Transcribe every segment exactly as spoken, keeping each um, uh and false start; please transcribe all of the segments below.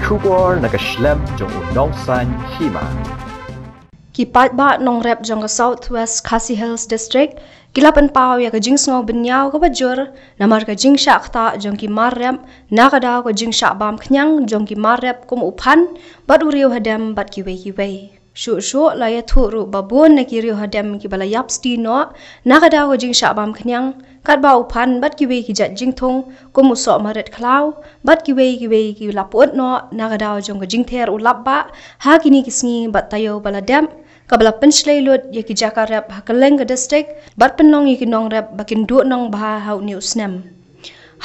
Khubor na ka shlem jong u nongsan hima. Ki paidbah nongrep jong ka South West Khasi Hills District ki la pynpaw ïa ka jingsngew bynñiaw kaba jur namar ka jingshah ktah jong ki mar rep na ka daw ka jingshah bam khñiang jong ki mar rep kum u phan bad u riew hadem bad kiwei kiwei. Shuh shuh la ïathuh ruh ba bun na ki riew hadem kiba la ïap sdi noh na ka daw ka jingshah bam khñiang, katba u phan bad kiwei ki jait jingthung kum u soh marit khlaw bad kiwei kiwei ki la pyut noh na ka daw jong ka jingther u lapbah ha kine ki sngi bad taïew ba la dep, kaba la pynshlei lut ïa ki jaka rep ha kylleng ka district bad pynlong ïa ki nongrep ba kin duh nongbha ha une u snem.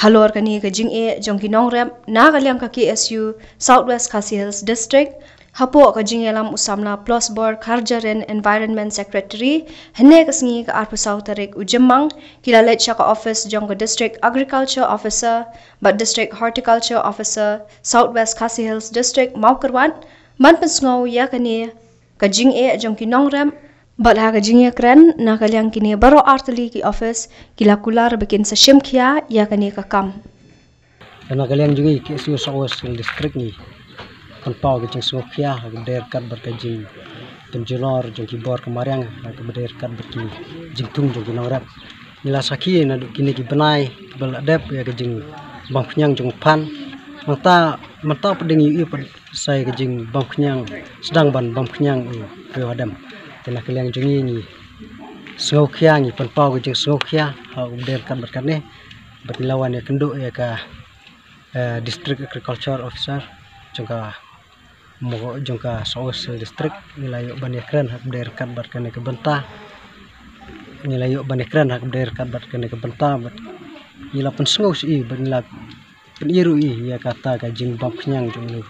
Halor kane ka jingeh jong ki nongrep na ka liang ka K S U South West Khasi Hills District, hapoh ka jingïalam u samla Plosbor Kharjaren, Environment Secretary, hynne ka sngi ka arphew saw tarik u Jymmang, ki la leit sha ka office jong ka District Agriculture Officer bad District Horticulture Officer, South West Khasi Hills District, Mawkyrwat, ban pynsngew ïa kane ka jingeh jong ki nongrep bad ha ka jingïakren na ka liang kine baroh artylli ki office ki la kular ba kin sa shim khia ïa kane ka kam. Na ka liang jong ngi K S U South West District ngi pynpaw ka jingsngewkhia ha kaba dei ryngkat bad ka jingpynjulor jong ki bor ka mariang ha kaba dei ryngkat bad ki jingthung jong ki nongrep. Ngi la sakhi naduh kine ki bnai kiba la dep ïa ka jingbam khñiang jong u phan. Mynta mynta pat dang ïohi pat sa ïa ka jingbam khñiang, sdang ban bam khñiang u riew hadem. Te na ka liang jong ngi ngi sngewkhia, ngi pynpaw ka jingsngewkhia ha u dei ryngkat bad kane. Bad ngi la wan ïakynduh ïa ka, eh, District Agriculture Officer jong ka mo jong ka South West District, ngi la ïoh ban ïakren ha kaba dei ryngkat bad kane ka bynta. Ngi la ïoh ban ïakren ha kaba dei ryngkat bad kane ka bynta bad ngi la pynsngew sha i bad ngi la pynïaroh ïa kata ka jingbam khñiang jong u,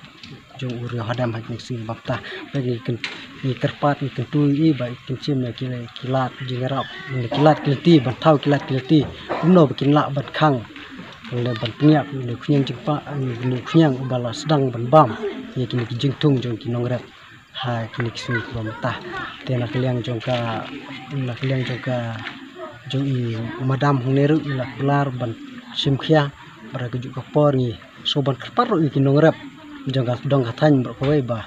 jong u riew hadem ha kine ki sngi bapta. Ba ngi kyn-, ngi kyrpad ngi kyntu ïa i ba i kynshim ïa ki, ki lad jingïarap, ki lad ki lynti, ban thaw ki lad ki lynti kumno ba kin lah ban khang, lane ban pynïap ïa u khñiang jingpang, ïa u khñiang uba la sdang ban bam ïa kine ki jingthung jong ki nongrep ha kine ki sngi kiba mynta. Te na ka liang jong ka, na ka liang jong ka, jong i madam hangne ruh i la kular ban shim khia. Bad ha kajuh ka por ngi sngewbha ban kyrpad ruh ïa ki nongrep jong ka dong ka thaiñ baroh kawei ba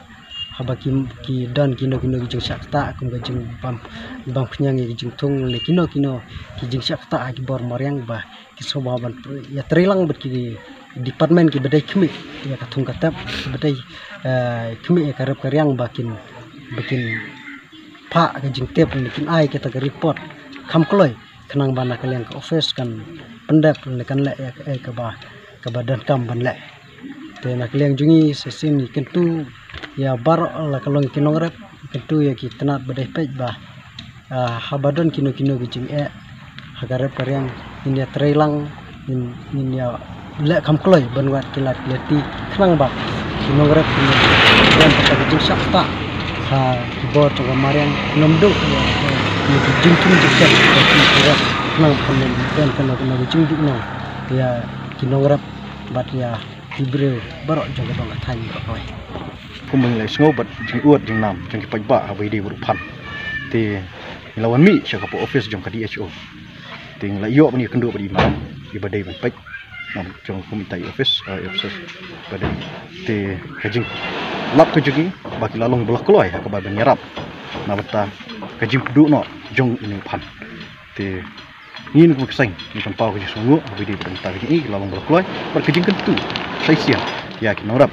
haba ki, ki don kino kino ki jingshah ktah kum ka jingbam, bam khñiang ïa ki jingthung lane kino kino ki jingshah ktah ha ki bor mariang ba ki sngewbha ban ïatrei lang bad ki department kiba dei khmih ïa ka thung ka tep, kiba dei, eh, khmih ïa ka rep ka riang ba kin, ba kin phah ka jingtip lane kin ai kata ka report kham kloi khnang ba na ka liang ka office kan pyndep lane kan leh ïa kaei kaba, kaba donkam ban leh. Te na ka liang jong ngi sa shisien ngi kyntu ïa baroh la ka long ki nongrep, kyntu ïa ki tnat ba dei peit ba, ah, haba don kino kino ki jingeh ha ka rep ka riang, ngin ïatrei lang, ngin, ngin ïaleh kham kloi ban wad ki lad ki lynti khnang ba ki nongrep kin don kata ka jingshah ktah ha ki bor jong ka mariang, kin ym duh ïa ki jingthung jingkhet jong ki rep khnang ba kan don kano kano ka jingduhnong ïa ki nongrep bad ïa ki briew baroh jong ka dong ka thaiñ baroh kawei. Kumba ngi la sngew bad jingud jingnam jong ki paidbah haba ïadei bad u phan, te ngi la wan mih sha ka office jong ka D H O. Te ngi la ïoh ban ïakynduh bad i madam iba dei ban peit, nam jong kum ita i office, eh, officer ba dei. Te ka jinglap ka jong ngi ba ki la long ba la kloi ha kaba ban ïarap na bynta ka jingpynduh noh jong une u phan. Te ngi kum ka seng ngi pynpaw ka jingsngewnguh haba ïadei bad mynta ka jingïaid la long ba la kloi bad ka jingkyntu sa shisien ïa ki nongrep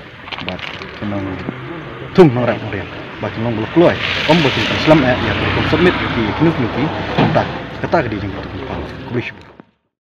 bad ki nongthung nongrep nongriang ba kin long ba la kloi, ym ba kin slem eh ïa ka rukom submit ïa ki kino kino ki bynta. Kata ka dei jingkyntu pynpaw. Khublei shibun.